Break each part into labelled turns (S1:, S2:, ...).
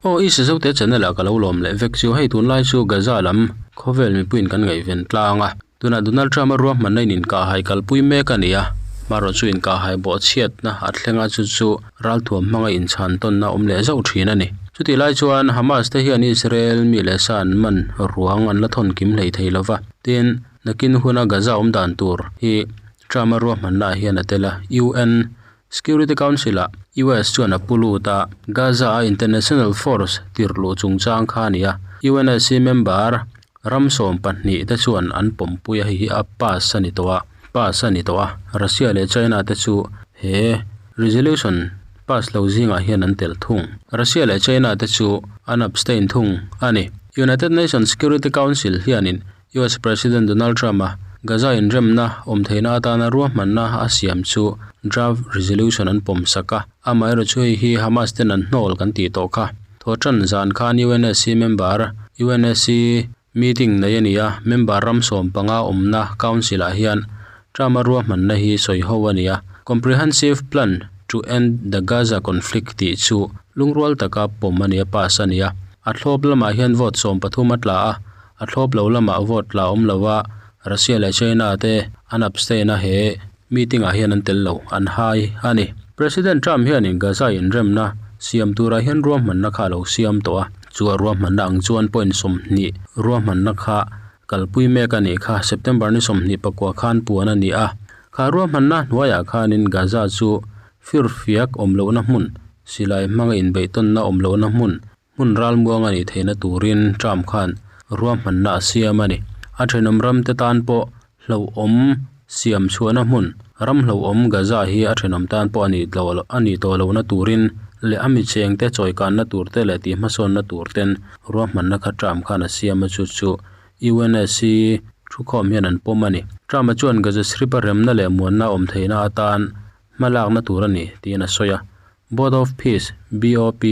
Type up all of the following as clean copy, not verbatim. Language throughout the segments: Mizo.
S1: Aw i Sazote channel ah ka lo lawm leh vek chu hei tunlai chu Gaza lam khawvel mipuiin kan ngaihven tlang a tunah Donald Trump a ruahmanna in inkahhai kalpui mek a ni a hmarawh chu inkahhai bawhchhiatna a thleng a chu chu ralthuam hmanga inchhan tawnna awm leh zauh thin a ni chutih lai chuan Hamas te hian Israel mi leh sa an man ruang an la thawn kim hlei thei lova tin nakin huna Gaza awm dan tur hi Trump a ruahmanna ah hian a tel a U_N Security Council ah US chuan a pu lut a, Gaza a International Force tirhluh chungchang kha a ni a, UNSC member ram 12 te chuan an pawmpui a, hei hi a pass a ni tawh a, pass a ni tawh a, Russia leh China te chu he resolution pass lo zingah hian an tel thung. Russia leh China te chu an abstain thung a ni. United Nations Security Council hianin US President Donald Trump-a Gaza inremna awm theihna atana ruahmanna a siam chu draft resolution an pawm sak a, amaherawhchu hei hi Hamas ten an hnawl kan tih tawh kha. Thawhtan zan khan UNSC member UNSC meeting nei a ni a, member ram 15 awmna council-ah hian Trump-a ruahmanna hi sawi ho a ni a, Comprehensive Plan to End the Gaza Conflict tih chu lungrual taka pawm a ni a, pass a ni a, a thlawp lamah hian vote 13 a tla a, A thlawp lo lamah vote la awm lo a, Russia leh China te an abstain a he meeting ah hian an tel lo, an hai a ni. President Trump hianin Gaza inremna siam turah hian ruahmanna kha a lo siam tawh a, chu a ruahmanna ang chuan point 20 ruahmanna kha kalpui mek a nih kha September ni 29 khan puan a ni a. Kha ruahmanna hnuaiah khanin Gaza chu firfiak awm lohna hmun, silai hmanga inbeihtawnna awm lohna hmun, Hmun ralmuang a nih theihna turin Trump khan ruahmanna a siam a ni. A thenawm ramte tan pawh hlauhawm siam chhuahna hmun, ram hlauhawm Gaza hi a thenawm tan pawh a nih a nih tawh lohna turin leh a michengte chawikanna turte leh tihhmasawnna turten ruahmanna kha Trump khan a siam a, chu chu UNSC thukhawm hian an pawm a ni. Trump-a chuan Gaza Strip-a remna leh muanna awm theihna atan hmalakna tur a ni tiin a sawi a. Board of Peace, BOP,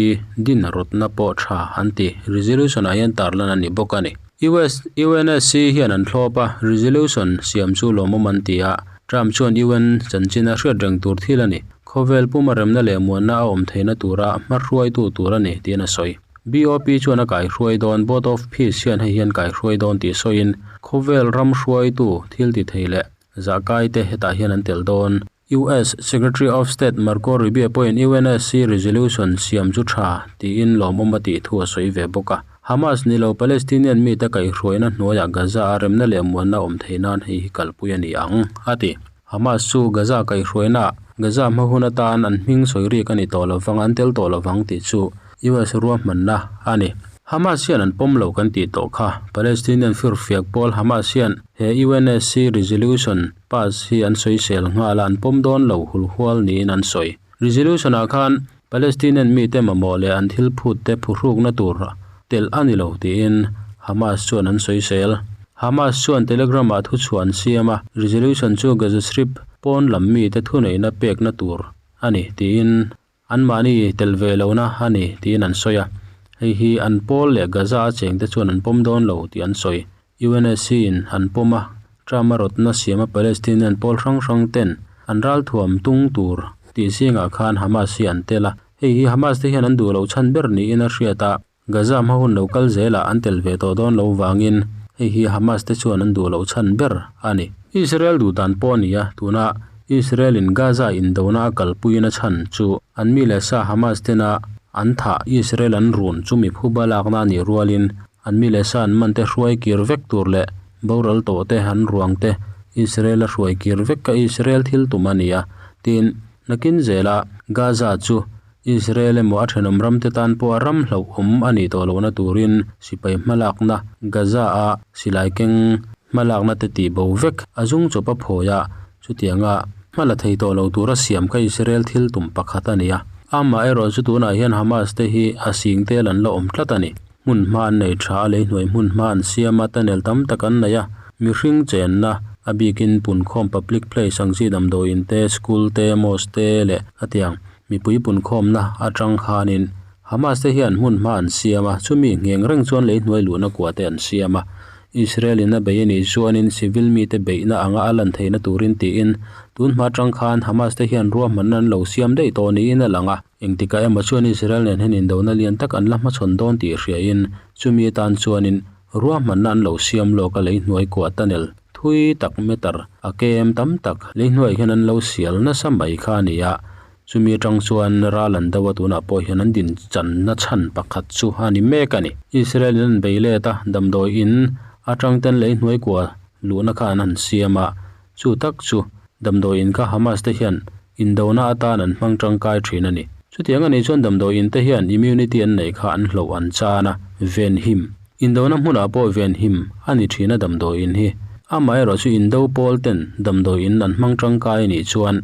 S1: din rawtna pawh tha an ti. Resolution ah hian tarlan a ni bawk a ni. US UNSC hian an thlawp a, resolution siam chu lawmawm an ti a. Trump chuan UN chanchin a hriat reng tur thil a ni. Khawvel puma remna leh muanna a awm theihna tura hmahruaitu tur a ni tiin a sawi. BOP chuan a kaihruai dawn, Board of Peace hian hei hian kaihruai dawn tih sawiin, khawvel ram hruaitu thil ti thei leh zahkai te hetah hian an tel dawn. US Secretary of State Marco Rubio pawhin UNSC resolution siam chu tha tiin lawmawm a tih thu a sawi ve bawk a. Hamas ni lo Palestinian mite kaihhruaina hnuaiah Gaza a remna leh muanna awm theih nan hei hi kalpui a ni ang, a ti. Hamas chu Gaza kaihhruainaah Gaza hma hun atan an hming sawi rik a ni tawh lovang, an tel tawh lovang tih chu US ruahmanna a ni. Hamas hian an pawm lo kan tih tawh kha. Palestinian firfiak pawl Hamas hian he UNSC resolution pass hi an sawisel nghal a, an pawm dawn lo hulhual niin an sawi. Resolution ah khan Palestinian mite mamawh leh an thil phut te phuhrukna tur telh a ni lo tiin Hamas chuan an sawisel. Hamas chuan Telegram ah thuchhuah an siam a, resolution chu Gaza Strip pawn lam mite thuneihna pekna tur a ni tiin Anmahni tel ve lohna a ni tiin an sawi a, hei hi an pawl leh Gaza a chengte chuan an pawm dawn lo tih an sawi. UNSC in an pawm a, Trump a rawtna siama Palestinian pawl hrang hrang ten an ralthuam tung tur tih zingah khan Hamas hi an tel a, hei hi Hamas te hian an duh loh chhan ber niin a hriat a, Gaza hma hun lo kal zelah an tel ve tawh dawn lo vangin hei hi Hamas te chuan an duh loh chhan ber a ni. Israel duh dan pawh a ni a, tuna Israel in Gaza indona a kalpuiin a chhan chu an mi leh sa Hamas tena an thah Israel an run chu mi phuba lakna a nih rualin an mi leh sa an man te hruai kir vek tur leh boral tawh te an ruang te Israel a hruai kir vek ka Israel thil tum a ni a, tin nakin zela Gaza chu Israel emaw a thenawm ramte tan pawh a ram hlauhawm a nih tawh lohna turin sipai hmalakna Gaza-a silai keng hmalakna te tih bo vek a zung chawp a phawi a, chutianga hma la thei tawh lo tura siam kha Israel thil tum pakhat a ni a. Amah erawh chu tunah hian Hamas te hi a sing tel an la awm tlat a ni. Hmun hma an nei tha a, lei hnuai hmun hma an siam a, tunnel tam tak an nei a, mihring chenna a bikin punkhawm public place ang chi damdawiin te, school te, mosque te leh hetiang Mipui punkhawmna atang khanin Hamas te hian hmun hma an siam a, chumi ngheng reng chuan lei hnuai luhna kua te an siam a. Israel in a bei a nih chuanin civil mite beihna anga a lan theihna turin tiin tun hma atang khan Hamas te hian ruahmanna an lo siam daih tawh niin a lang a. Engtikah emaw chuan Israel nen hian indona lian tak an la hmachhawn dawn tih hriain chumi atan chuanin ruahmanna an lo siam lawk a lei hnuai kuah tunnel thui tak meter a kem tam tak lei hnuaiah hian an lo sial nasa mai kha a ni a, chumi atang chuan ral an do a tunah pawh hian an din channa chhan pakhat chu a ni mek a ni. Israel in an bei let a, damdawi in atang ten lei hnuai kuah luhna kha an han siam a, Chu tak chu damdawi in kha Hamas te hian indona atan an hmang tangkai thin a ni. Chutiang a nih chuan damdawi in te hian immunity an neih kha an hloh an chan a, venhim. Indona hmunah pawh venhim a ni thin a damdawi in hi. Amaherawh chu indo pawl ten damdawi in an hmang tangkai a nih chuan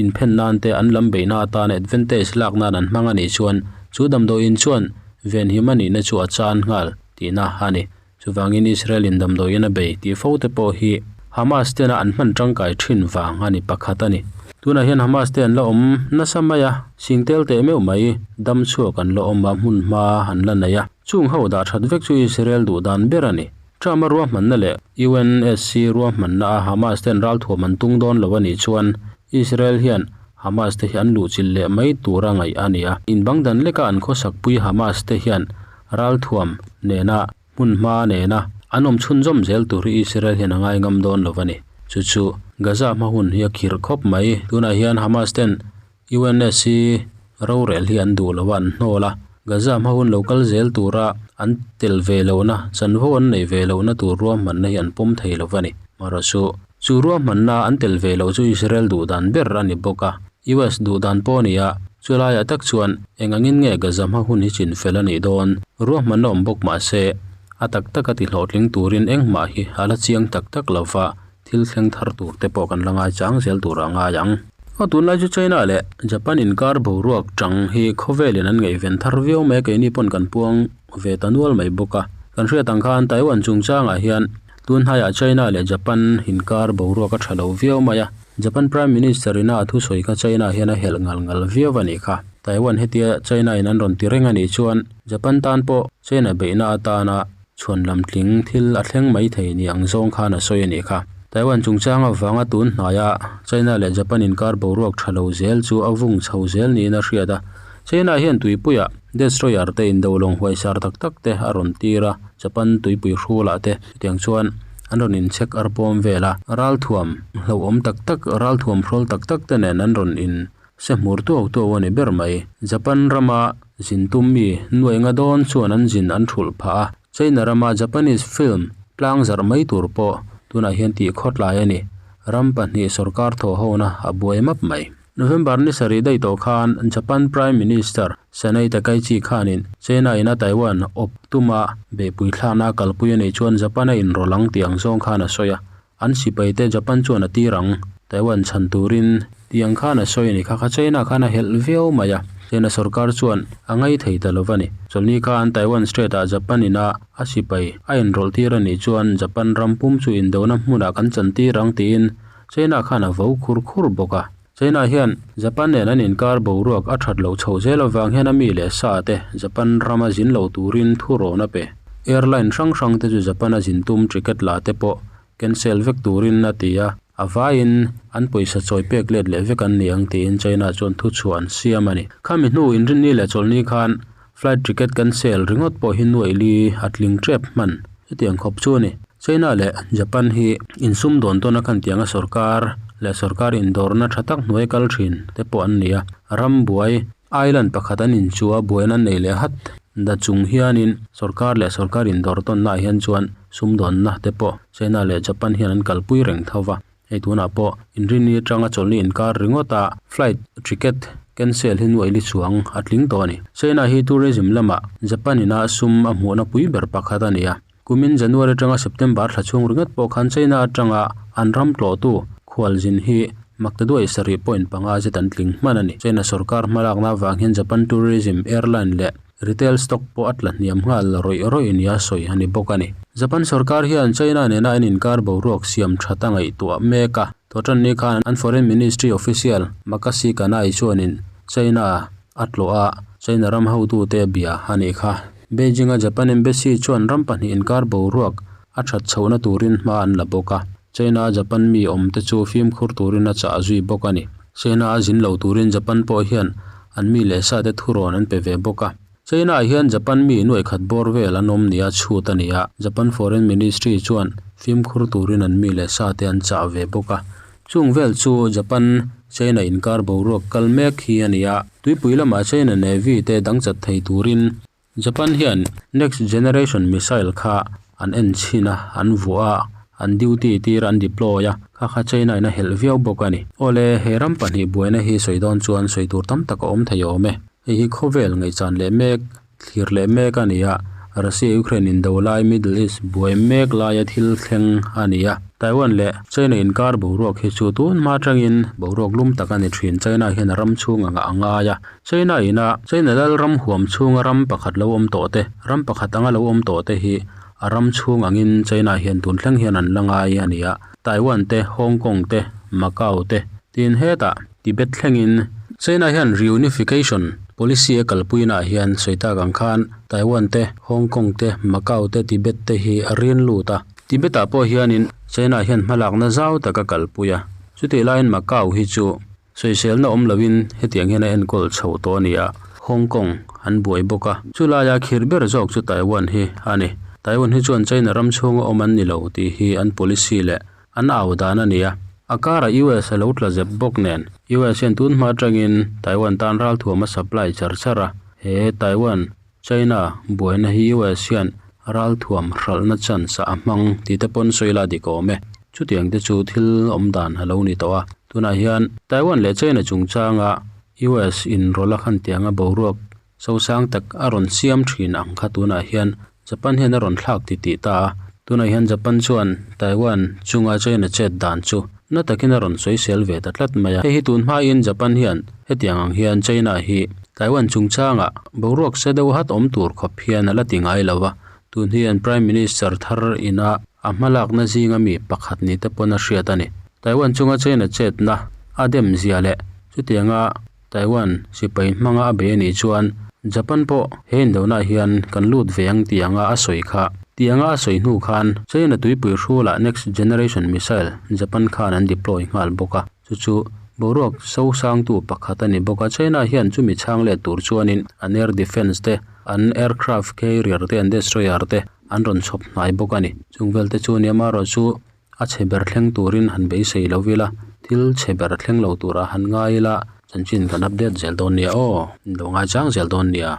S1: inphen nan te an lam beihna atan advantage lak nan an hmang a nih chuan chu damdawi in chuan venhim a nihna chu a chan nghal tihna a ni. Chuvangin Israel in damdawiin a bei tih fo te pawh hi Hamas tena an hman tangkai thin vang a ni pakhat a ni. Tunah hian Hamas te an la awm nasa mai a, singtel teh meuh mai dam chhuak an la awm a, hmun hma an la nei a. Chung ho dah that vek chu Israel duh dan ber a ni. Trump-a ruahmanna leh UNSC ruahmanna a Hamas ten ralthuam an tung dawn lo a nih chuan Israel hian Hamas te hi an luhchilh leh mai tura ngaih a ni a. Inbang dan leka an khawsakpui Hamas te hian Ralthuam nena hmunhma nena an awm chhunzawm zel tur hi Israel hian a ngai ngam dawn lo a ni. Chu chu Gaza hma hun hi a khirh khawp mai. Tunah hian Hamas ten UNSC rorel hi an duh lo a, an hnawl a. Gaza hma hun lo kal zel tura an tel ve lohna, chanvo an neih ve lohna tur ruahmanna hi an pawm thei lo a ni. Marawhchu, chu ruahmanna an tel ve loh chu Israel duh dan ber a ni bawk a. US duh dan pawh a ni a, chu laiah tak chuan eng angin nge Gaza hma hun hi chin fel a nih dawn? Ruahmanna awm bawk mah se, a tak taka ti hlawhtling turin engmah hi a la chiang tak tak lo va, thil thleng thar tur te pawh kan la ngaichang zel turah a ngai ang. Aw tunlai chu China leh Japan inkar boruak tang hi khawvelin an ngaihven thar viau mai a, keini pawn kan puang ve ta nual mai bawk a. Kan hriat ang khan Taiwan chungchangah hian Tun hnaiah China leh Japan inkar boruak a tha lo viau mai a, Japan Prime Minister ina a thusawi kha China hian a helh ngal ngal viau a nih kha. Taiwan hetia China in an rawn ti reng a nih chuan Japan tan pawh China beihna atana chhuan lam tling thil a thleng mai thei ni ang zawng khan a sawi a nih kha. Taiwan chungchang avanga tun hnaia China leh Japan inkar boruak tha lo zel chu a vung chho zel niin a hriat a, China hian tuipuiah destroyer te indo lawng huaisar tak tak te a rawn tir a. Japan tuipui hrulah te chutiang chuan an rawn inchhek ar pawm vel a, ralthuam hlauhawm tak tak, ralthuam hrawl tak tak te nen an rawn in se hmur tuau tuau a ni ber mai. Japan rama zin tum mi nuai nga dawn chuan an zin an thulh phah a, China rama Japanese film tlang zarh mai tur pawh tunah hian tih khawtlai a ni. Ram pahnih sorkar thawhhona a buai map mai. November ni sarih daih tawh khan Japan Prime Minister Sanae Takaichi khanin China in a Taiwan awp tuma beihpui thlakna a kalpui a neih chuan Japan a inrawlh ang tih ang zawng khan a sawi a, an sipaite Japan chuan a tir ang Taiwan chhan turin tih ang khan a sawi a ni kha kha China khan a helh viau mai a, China sorkar chuan a ngai thei ta lo va ni. Chawlhni khan Taiwan Strait ah Japan in a a sipai a inrawlh tir a nih chuan Japan ram pum chu indona hmunah kan chantir ang tiin China khan a vo khur khur bawk a. China hian Japan nen an inkar boruak a that loh chhoh zel avang hian a mi leh sa te Japan rama zin lo turin thu rawn a pe. Airline hrang hrang te chu Japan a zin tum ticket la te pawh cancel vek turin a ti a, a vaiin an pawisa chawi pek let leh vek an ni ang tiin China chuan thuchhuah an siam a ni. Khami hnu inrinni leh chawlhni khan Flight ticket cancel ringawt pawh hi nuaih li a tling tep hman hetiang khawp chu a ni. China leh Japan hi insum dawn tawn a khan tianga sorkar leh sorkar indawrna tha tak hnuai kal thin te pawh an ni a. Ram buai island pakhat an inchua buaina an nei leh hat da chung hianin sorkar leh sorkar indawr tawnnaah hian chuan sumdawnna te pawh China leh Japan hian an kalpui reng tho va. Hei tunah pawh inrinni atanga chawlhni inkar ringawt a flight ticket cancel hi nuaih li chuang a tling tawh a ni. China hi tourism lamah Japan ina sum a hmuhna pui ber pakhat a ni a. Kumin January atanga September thla chhung ringawt pawh khan China atanga an ram tlawhtu khualzin hi maktaduai sarih point panga zet an tling hman a ni. China sorkar hmalakna avang hian Japan tourism airline leh Retail stock pawh a tla hniam nghal rawih rawih nia sawi a ni bawk a ni. Japan sorkar hian China nena an inkar boruak siam that a ngaihtuah mek a. Thawhtanni khan an Foreign Ministry official Makasi Kanai chuanin China a tlawh a, China ram hotute a bia a nih kha. Beijing-a Japan Embassy chuan ram pahnih inkar boruak a that chhohna turin hma an la bawk a. China-a Japan mi awmte chu fimkhur turin a chah zui bawk a ni. China-a zin lo turin Japan pawh hian. an mi leh sa te thurawn an pe ve bawk a. China ah hian Japan mi nuai khat bawr vel an awm nia chhut a ni a Japan foreign ministry chuan fimkhur turin an mi leh sa te an chah ve bawk a chung vel chu Japan China inkar boruak kal mek hi a ni a tuipui lamah China navy te dang chat thei turin Japan hian next generation missile kha an en chhin a an vuah a an duty tir a an deploy a kha kha China in a helh viau bawk a ni. Awle he ram pahnih buaina hi sawi dawn chuan sawi tur tam tak a awm thei awm e. Hei hi khawvel ngaihchan leh mek, thlir leh mek a ni a, Russia Ukraine indo lai Middle East buai mek laia thil thleng a ni a. Taiwan leh China inkar boruak hi chu tun hma atangin boruak lum tak a ni thin. China hian a ram chhung angah a ngai a, China ina China lal ram huam chhunga ram pakhat lo awm tawh te, ram pakhat anga lo awm tawh te hi a ram chhung angin China hian tun thleng hian an la ngai a ni a. Taiwan te, Hong Kong te, Macau te tin hetah Tibet thlengin China hian reunification policy a kalpuina ah hian sawi tak ang khan Taiwan te, Hong Kong te, Macau te, Tibet te hi a rin lut a. Tibet ah pawh hianin China hian hmalakna zau tak a kalpui a. Chutih laiin Macau hi chu sawiselna awm loin hetiang hian a enkawl chho tawh a ni a, Hong Kong an buai bawk a. Chulaia khir ber zawk chu Taiwan hi a ni. Taiwan hi chuan China ram chhunga awm an ni lo tih hi an policy leh An au dan a ni a, a karah US a lo tla zep bawk nen. US hian tun hma atangin Taiwan tan ralthuam a supply char char a, he Taiwan, China buaina hi US hian ralthuam hralhna chance ah a hmang tih te pawn sawi la dik awm e. Chutiang te chu thil awm dan a lo ni tawh a, tunah hian Taiwan leh China chungchanga US inrawlh a khan tianga boruak Sosang tak a rawn siam thin ang kha tunah hian Japan hian a rawn thlak ti tih ta a. Tunah hian Japan chuan Taiwan chunga China chet dan chu na takin a rawn sawisel ve ta tlat mai a. Hei hi tun hmain Japan hian hetiang ang hian China hi Taiwan chungchangah boruak se deuh hat awm tur khawp hian a la ti ngai lo va. Tun hi an Prime Minister thar ina a hmalakna zinga mi pakhat ni te pawn a hriat a ni. Taiwan chunga China chetna a dem zia leh chutianga Taiwan sipai hmanga a bei a nih chuan Japan pawh he indonah hian kan lut ve ang tih anga a sawi kha. Tih anga a sawi hnu khan China tuipui hrulah next generation missile Japan khan an deploy nghal bawk a, chu chu boruak sosangtu pakhat a ni bawk a. China hian chumi chhang let tur chuanin an air defence te, an aircraft carrier te, an destroyer te an rawn chhawp hnai bawk a ni. Chung vel te chu nia marawh chu A chhe ber thleng turin han beisei lo ila, thil chhe ber thleng lo turah han ngai ila, chanchin kan update zel dawn nia aw, in lo ngaichang zel dawn nia.